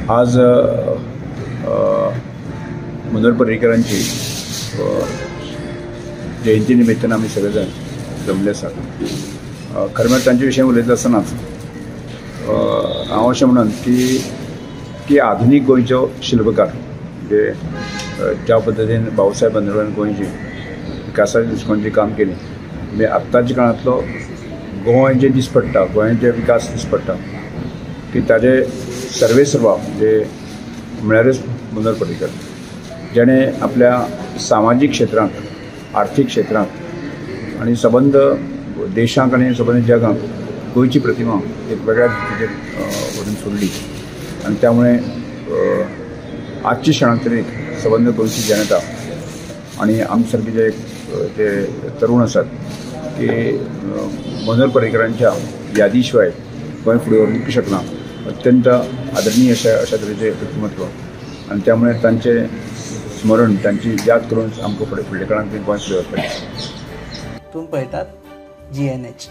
आज मनोहर पर्रीकरांची जयंती निमित्तान आमी सगळे जाण जमले आसात. खरें म्हळ्यार तांचे विशयी उलयता आसतनाच हांव अशें म्हणन की की आधुनीक गोंयचो शिल्पकार, म्हणजे ज्या पद्दतीन भाऊसाहेब बांदोडकरान गोंयची विकासाच्या दृश्टिकोनान जें काम केलें, म्हणजे आत्ताच्या काळांतलो गोंय जें दीस पडटा, गोंयांत जे विकास दीस पडटा की ताजे सर्वेसर्वा म्हणजे म्हळ्यारच मनोहर पर्रीकर, जेणें आपल्या सामाजीक क्षेत्रांत, आर्थीक क्षेत्रांत आनी सबंद देशांक आनी सबंद जगांक गोंयची प्रतिमा एक वेगळ्या दिकेचेर व्हरून सोडली. आनी त्यामुळे आजच्या क्षणाक तरी सबंद गोंयची जनता आनी आमचे सारके जे ते तरुण आसात की मनोहर पर्रीकरांच्या यादी शिवाय गोंय फुडें व्हरूंक शकना. अत्यंत आदरणीय अशा तरेचें व्यक्तिमत्व आनी त्यामुळे तांचें स्मरण, तांची याद करून आमकां फुडल्या काळांत गोंय फुडें व्हरपाचें. तुमी पळयतात GNH.